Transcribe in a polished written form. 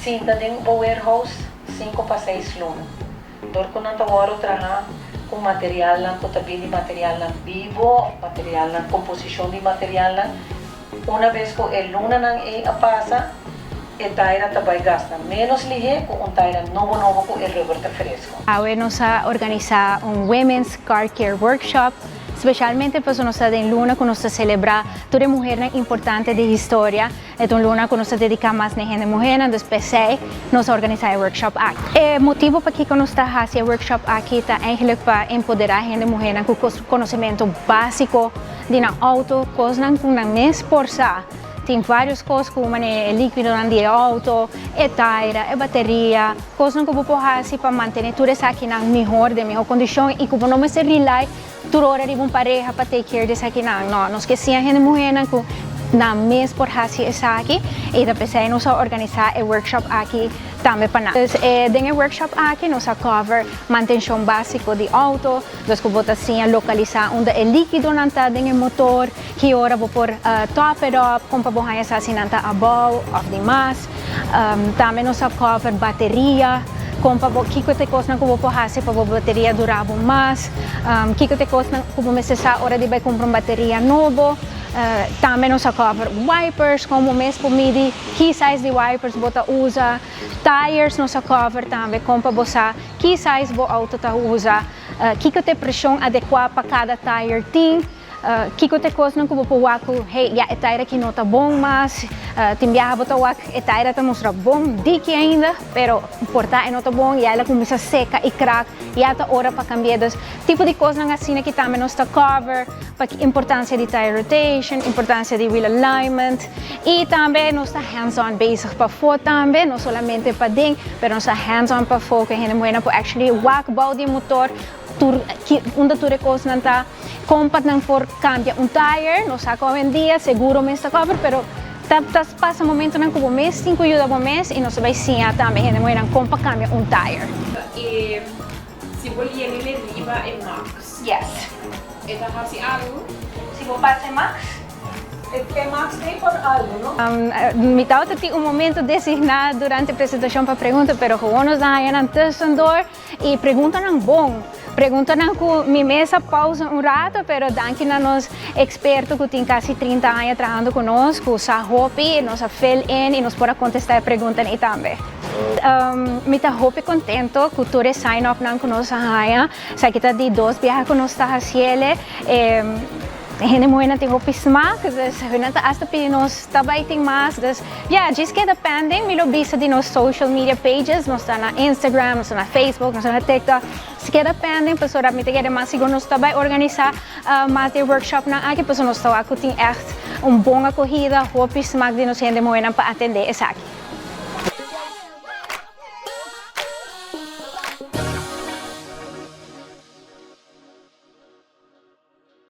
Sinta den bo warehouse 5 pa 6 luna. Dor ku nan ta wòrdu traha ku materialnan ku ta bin di materialnan bibo, materialnan komposishon di materialnan. Un bes ku e lunanan ei a pasa, e taira ta bai gasta menos lihé ku un taira nobo nobo ku e rubber ta fresku. Awe nos a organisá un Women's Car Care Workshop, spesialmente pasobra nos ta den luna ku nos ta selebrá tur muhé importante di historia. E un luna ku nos ta dediká mas na hende muhé, dus p'esei nos a organisá e workshop aki. E motibu pa ku nos ta hasi e workshop aki ta eigenlijk pa empoderá hende muhé ku konosementu básiko di nan outo, kosnan ku nan mes por sa. Tin vários kos ku e líkido di outo, e taira, e bateria, kosnan ku bo por hasi pa mantené tur esakinan mihó, den mihó kondishon i ku no mester rely tur ora di un pareha pa take care di esakinan. No, nos ke siña hende muhé ku nan mes por hasi esaki i ta p'esei nos a organisá e workshop aki tambe pa nan. Dus, den e workshop aki nos a cover mantenshon básiko di outo, dus ku bo ta siña lokalisá unda e líkidonan ta den e motor, ki ora bo por top it up, kon pa bo haña sa si nan ta abou òf di mas. Tambe nos a cover bateria, kon pa bo kiko ta e kosnan ku bo por hasi pa bo bateria dura bo mas, kiko ta e kosnan ku bo mester sa ora di bai kumpra un bateria nobo. Tambe nos a cover wipers, kon bo mes por midi ki size di wipers bo ta usa, tires nos a cover tambe, kon pa bo sa ki size bo outo ta usa, kiko ta e preshon adekuá pa kada tire tin, kiko ta e kosnan ku bo por wak ku, hey, ya e tire aki no ta bon mas, tin biaha bo ta wak e tire ta mustra bon diki ainda, pero por ta e no ta bon, ya el a kuminsá seka i krak, ya ta ora pa kambia. Dus tipo di kosnan asina ku tambe nos ta cover, pa importansia di tire rotation, importansia di wheel alignment i tambe nos ta hands-on bezig pafó tambe, no solamente paden, pero nos ta hands-on pafó ku hende muhé por actually wak bou di motor, tur unda tur e kosnan ta, kon pa nan por kambia un tire, nos sa ku awendia seguro mes ta cover, pero ta pasa momentonan ku bo mes tin ku yuda bo mes i nos ta bai siña tambe hende muhé kon pa kambia un tire. E si bo yega riba e max. Yes. E ta hasi algu? Si bo pasa max, E max tin por algu, no? Mi tin un momento designá durante e presentashon pa pregunta, pero gewoon nos ta tussendoor i preguntanan bon. Preguntanan ku mi mes a pausa un ratu, pero danki na nos eksperto ku tin kasi 30 aña trahando ku nos, ku sa hopi, nos a fill in i nos por kontestá e preguntanan tambe. Mi ta hopi kontentu ku tur e sign up nan ku nos a haña. Esaki ta di dos biaha ku nos ta hasié. Hende muhé tin hopi smak, dus nan ta hasta pidi nos ta bai tin mas. Dus yeah, just keda pending, mi lo bisa di nos social media pages, nos ta na Instagram, nos ta na Facebook, nos ta na TikTok. Si keda pending, pasobra mi ta kere mas sigur nos ta bai organisá mas di workshopnan aki, pasobra nos ta tin echt un bon akohida, hopi smak di nos hende muhé pa atendé esaki.